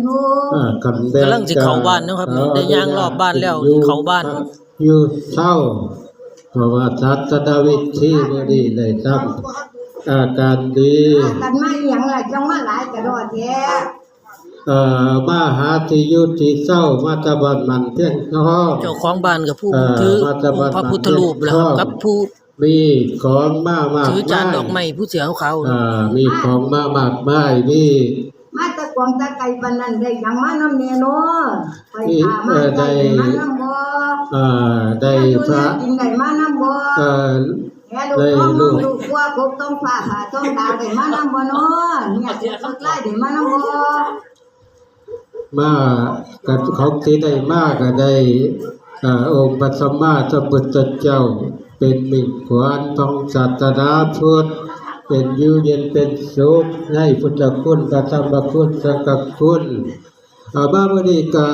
ຢູ່ ອ່າ ກຳລັງຊິເຂົ້າບ້ານເນາະຄັບ ໄດ້ຍ່າງລອບບ້ານແລ້ວ ຊິເຂົ້າບ້ານ ຢູ່ເຊົາ ເພາະວ່າສາສະນະວິທີມື້ນີ້ໄດ້ນຳ ອ່າ ການດີ ພາກັນມາອີ່ຫຍັງລະ ຈັ່ງມາຫຼາຍກະດອແທ້ ເອີ ມາຫາທີ່ຢູ່ທີ່ເຊົາ ມາແຕ່ບ້ານໝັ້ນພຽງພໍ ເຈົ້າຂອງບ້ານກັບຜູ້ ເອີ ຖື ມາແຕ່ບ້ານ ພະພຸດທະຮູບ ໝັ້ນພຽງພໍ ລະກັບຜູ້ ມີຂອງມາມາກ ຖືຈານ ມາຍ ດອກໄມ້ ຜູ້ເສື້ອຂາວ ອ່າ ມີຂອງມາມາກມາຍ ມີ ມາແຕ່ກວາງແຕ່ໄກປານນັ້ນ ໄດ້ຫຍັງມານຳແດ່ເນາະ? ຂ້ອຍ ມີ ຖ້າມາ ເອີ ໄດ້ ໄດ້ມານຳບໍ່? ເອີ ໄດ້ ແນວຢູ່ ພະ ແນວກິນໄດ້ມານຳບໍ່? ເອີ ແມ່ລູກ ໄດ້ ນ້ອງ ລູກ ລູກຄົວ ປົກຕ້ອງຟ້າ ຜ້າຕ້ອງຕາ ໄດ້ມານຳບໍ່ເນາະ? ເນຍ ເສື້ອຊຸດລາຍ ໄດ້ມານຳບໍ່? ມາ ກະ ຂອງທີ່ໄດ້ມາກະໄດ້ ເອີ ອົງພະສຳມາສຳພຸດທະເຈົ້າ ເປັນມິ່ງຂວັນຂອງສາສະໜາພຸດ ເປັນຢູ່ເຢັນເປັນສຸກໃນພຸດທະຄຸນ ພະທຳມະຄຸນ ສັງຄະຄຸນ ເອີ ມາມື້ນີ້ກະ